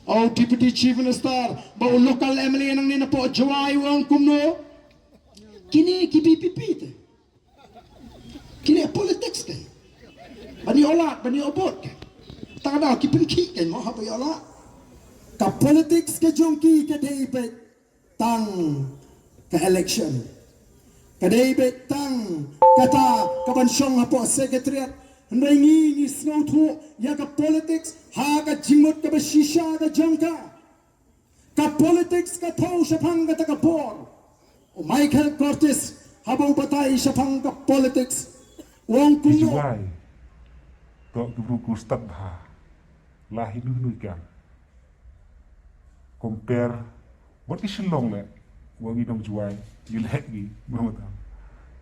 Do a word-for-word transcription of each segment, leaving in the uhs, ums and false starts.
O Deputy Chief Minister, ba u local M L A nangne napoh Jowai u ong kumno? Kine ki VPP te. Kine politics kein. Ban ïoh lad, ban ïoh vote kein. Tang da ki pynkhih kein mo haba ïoh lad. Ka politics ka jong ki ka dei beit tang ka election. Ka dei beit tang kata ka ban shong hapoh secretariat. Hynrei ngi ngi sngewthuh ïa ka politics ha ka jingmut kaba shisha ka jong ka. Ka politics ka thew shaphang kata ka bor. U Michael Curtis haba u batai shaphang ka politics u ong kumno. Jowai. To ki bru ku stad bha. La hi nu nu kan. Compare wat ki Shillong le. Wa ngi nong Jowai ngi leh ngi. Mamata.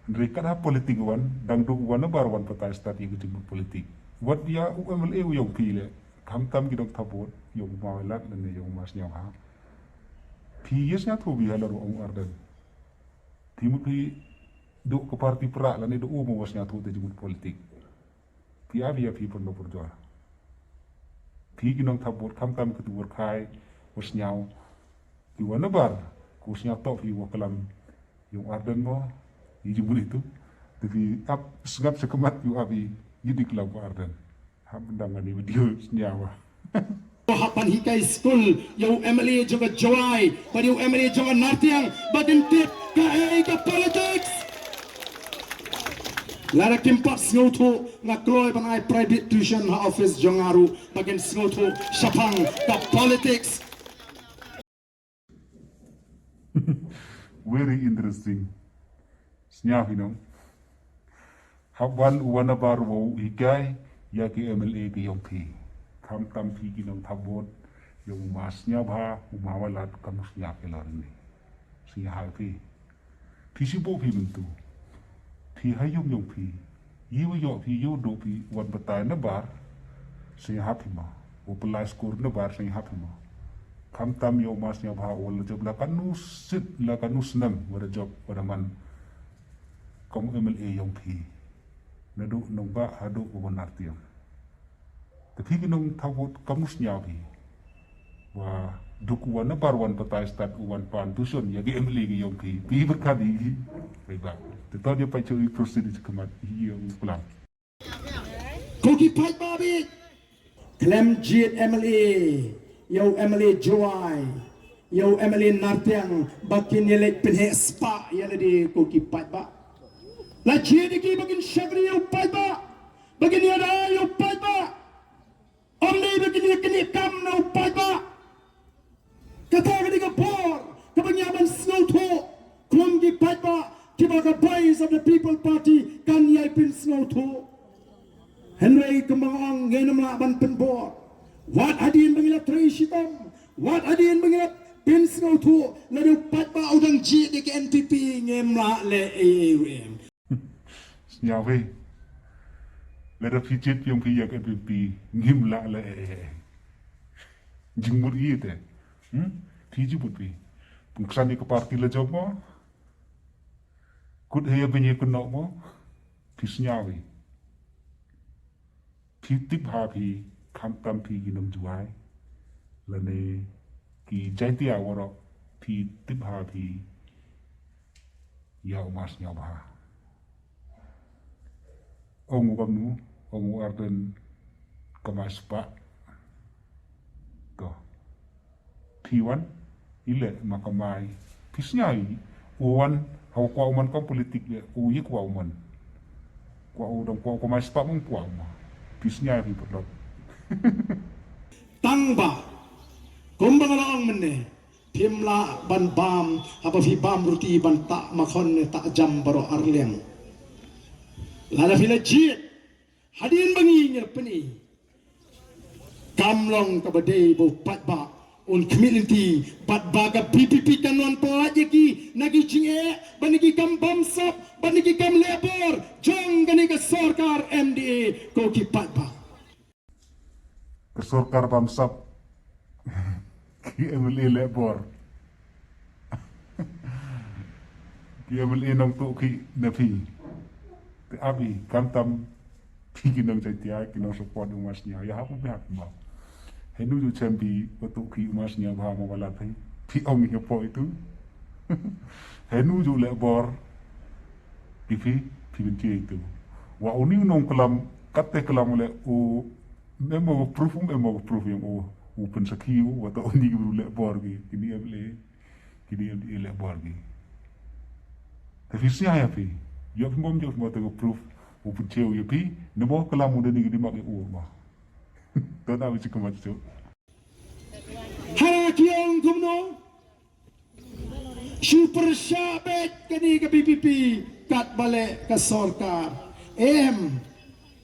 Hynrei kat ha politik wan dang duk wan na bar wan patai stad ïa ki jingmut politik. Wat ïa u M L A u ïong phi le. Khamtam ki dong thabot ïong u Mawalat lane ïong u Masniawbha. Phi ïa sñiawthuh phi halor u Ardent. Phi mut phi duk ka parti pra lane duk u Masniawthuh te jingmut politik. Phi ap ïa phi pyrlo pyrjor. Phi ki nong thabot khamtam ki tu wor khai wa sñiaw. Ki wa nabar ku sñiaw tok phi wa klam ïong Ardent mo. Ïa jingmut itu. Te phi ap sngap sa khmat ïa ap ïa dik lam wa Ardent. Hap bendang ani video sñiaw wa. Hap ban hikai skul ïa u M L A jong ka Jowai bad ïa u M L A jong ka Nartiang ba kin tip kaei ka politics. Lada kim pat sngewthuh nga kloi ban ai private tuition ha office jong nga ruh ba kin sngewthuh shaphang ka politics. Very interesting. Sñiaw phi nong. Hap wan u wa nabar wa u hikai ïa ki M L A ki ïong phi. Khamtam phi ki nong thabot ïong u Masniawbha u Mawalat kam sñiaw ki lor ni. Sñiaw phi. Phi shu bok phi mynta. Phi ha ïong ïong phi. Ïa wa ïoh phi ïa u duk phi wan batai nabar. Sñiaw phi ma. U pelai skur nabar sñiaw phi ma. Khamtam ïong Masniawbha u la jop la kanu sit la kanu snem wa da jop wa da man. Kam M L A ïong phi. Naduh nongbah haduh u Nartiang. Te phi ki nong thabot kam sñiaw phi. Wa duk u wa nabar wan patai stad u wan pan tuition ïa ki M L A ki ïong phi. Phi berkat ïa ki. Baik ba. Te to dia pacho i proceed i khmat ïa u klam. Ko ki paidbah bit. Khlem jied M L A ïa u M L A Jowai ïa u M L A Nartiang ba kin ïaleit pynheh spah ïa lade ko ki paidbah. La jied ïa ki ba kin shakri ïa u paidbah. Ba kin ïada ïa u paidbah. Ym dei ba kin ïa knieh kam na u paidbah. Kata ka dei ka bor kaba ngi hap ban sngewthuh. Kum ki paidbah kiba ka Voice of the People Party kan ïai pynsngewthuh. Hynrei kumba nga ong ngin ym lah ban pynbor. Wat hadien ba ngi la trei shitom, wat hadien ba ngi la pynsngewthuh, lada u paidbah u dang jied ïa ka N P P ngim lah leh ei ei ruh em. Sñiaw phi. Lada phi jied phi ong phi ïa ka N P P ngim lah leh ei ei. Jingmut ïa te. Hmm? Phi jingmut phi. Pynskhem ïa ka parti la jop mo. Kut hei ïa bynñi kynnoh mo. Phi sñiaw phi. Phi tip ha phi khamtam phi ki nong Jowai. Lane ki Jaiñtia waroh phi tip ha phi ïa u Masniawbha. Ong u kamnu, ong u Ardent kamai spah. To. Phi wan, i leh ma kamai. Phi sñiaw i, u wan, hawa kwah u man kam politik leh, u i kwah u man. Kwah u dang kwah u kamai spah mong kwah u ma. Phi sñiaw phi pyrlok. Tang ba, kumba nga la ong mynne, phim lah ban bam, haba phi bam ruti ban tah makhon ne tah jam baroh arliang. Lada phi la jied, hadien ba ngi ngi la pyni. Kam long kaba dei ba u paidbah un khmih lynti bad ba ka V P P kan wan pyllait ïa ki na ki jingeh bad na ki kam bamsap bad na ki kam leh bor jong kane ka sorkar M D A ko ki paidbah. Ka sorkar bamsap. Ki M L A leh bor. Ki M L A nongtuh ki na phi. Te abi khamtam phi ki nong Jaiñtia ki nong support u Masniaw ïa hap u bihap mo. Henu ju chem phi, wa tu ki u Masniawbha ma wala phi. Phi ong hi po itu. Henu ju leh bor. Phi phi, phi pynche itu. Wa uni u nongklam, katte klam leh u, em mo proof, em mo proof ïa u, u pynsakhi u, wa tu uni u leh bor ki, kini em leh, kini em leh bor ki. Te phi sia ïa phi. Ïa phi mom, ïa phi mo te proof, u pynche u ïa phi, ne mo klam u deni ki di mak ïa u ma. Don a bichi kumba chu. Hana ki ong kumno? Shu pyrshah beit kane ka V P P katba leh ka sorkar. Em,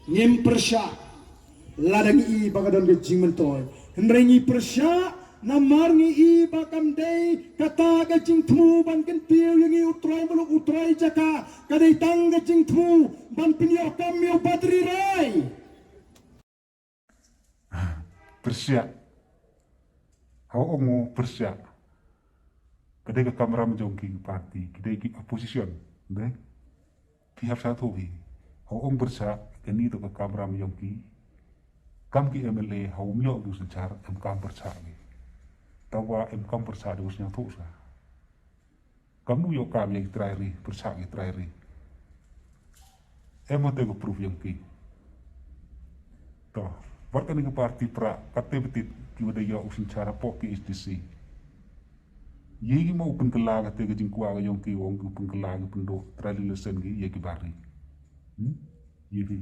ngim pyrshah. Lada ngi i ba ka don ka jingmyntoi. Hynrei ngi pyrshah namar ngi i ba kam dei kata ka jingthmu ban kyntiew ïa ngi u trai muluk u trai jaka. Ka dei tang ka jingthmu ban pynïoh kam ïa u Badri Rai. Pyrshah. Hau ong u pyrshah. Ka dei ka kamram jong ki party, ki dei ki opposition. Dei. Phi hap sa thoh hi. Hau ong pyrshah, kani to ka kamram jong ki. Kam ki M L A, hau ym ïoh ki u synshar, em kam pyrshah ki. Tawa em kam pyrshah de u sñiawthuh sa. Kamnu ïoh kam ïa ki trai ri, pyrshah ki trai ri. Em hate ka proof jong ki. To, wat kane ka party pra, kate betit ki wa da ïoh u synshar hapoh ki H D C. Ïa ki ma u pynkylla kate ka jingkwah ka jong ki, ong ki u pynkylla ki pynduh, trai li lesen ki, ïa ki bari. Hmm? Ïa phi.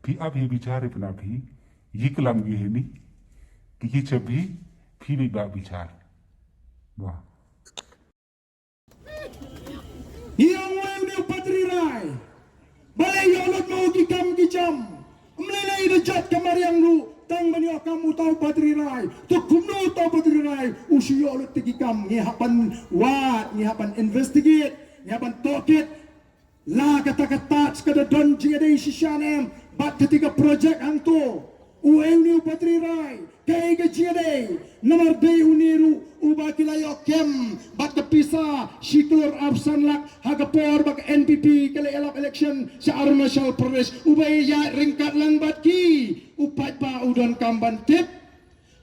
Phi ap hi bichar hi pynap hi. Ïa ki lam ki hi ni. Ki ki chep hi, phi bi ba bichar. Wah. Ïa ngwai u ne u Badri Rai. Balei ïoh lut mo ki kam ki jam. Mlei lei da jot ka mariang ruh. Tang ban ïoh kam uta u Badri Rai. To kumno uta u Badri Rai. U shu ïoh lut te ki kam. Ngi hap ban wad, ngi hap ban investigate, ngi hap ban tohkit. La kata kata ka da don jingïadei shisha ne em. Bad kata ka project hangto. U e u ne u Badri Rai. Kaei ka jingïadei, namar dei une ruh uba ki la ïoh kem bad ka pisa shi klur arphew san lak ha ka por ba ka N P P ka la ïalap election sha Arunachal Pradesh, uba ïa ryngkat lang bad ki, u paidbah u donkam ban tip.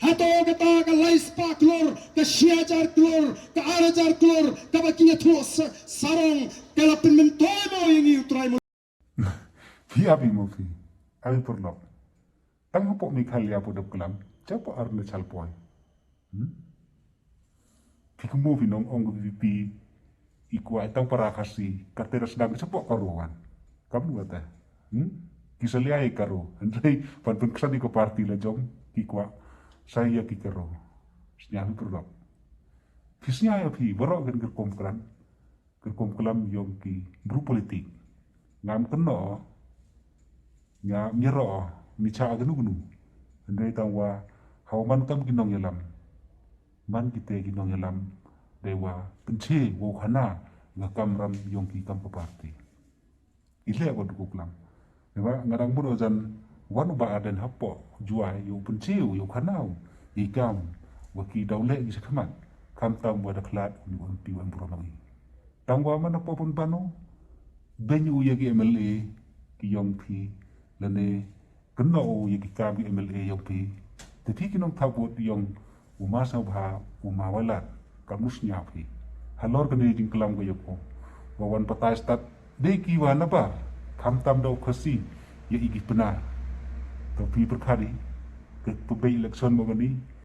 Hato kata ka lai spah klur, ka shi hajar klur, ka ar hajar klur, kaba ki ïathuh sa-, sarong, ka la pynmyntoi mo ïa ngi u trai mo. Phi ap hi mo phi. Ai pyrlok. Tang hapoh Meghalaya phi dep klam, shapoh Arunachal poi. Hmm? Phi kynmaw phi nong ong ka V P P, i kwah tang para Khasi, kate da sdang shapoh Garo wan. Kamnu kata. Hmm? Ki salia i Garo. Hynrei ban pynksan i ka party la jong, ki kwah sa ïa ki Garo. Sñiaw phi pyrlok. Phi sñiaw ïa phi, baroh kin kyrkom kran. Kyrkom klam yong ki bru politik. Ngam kynnoh, ngam ïaroh, mi cha kanu kanu. Hynrei tang wa, haw man kam ki nongïalam. Man kite ki nongïalam, dei wa, pynche, wa khana, nga kamram yong ki kam ka party. I leh wa duku klam. Nga dang mut u jan wan u Bah Ardent hapoh Jowai, ïa u pynche u, ïa u khana u, ïa i kam, wa ki daw leh ki shakhmat, khamtam wa da khlad, u M P wa burom ngi. Tang wa man hapoh Pynban u, beiñ u ïa ki M L A, ki yong phi, lane, kynnoh u ïa ki kam ki M L A yong phi. Te phi ki nongthap vote yong u Masniawbha, u Mawalad, kam mus ñiaw phi. Halor kane jingklam ka yong u. Wa wan patai stad, dei ki wa nabar, khamtam da u Khasi, ïa i ki pynah. To phi pyrkhat i, ka pynbeit election mo kani,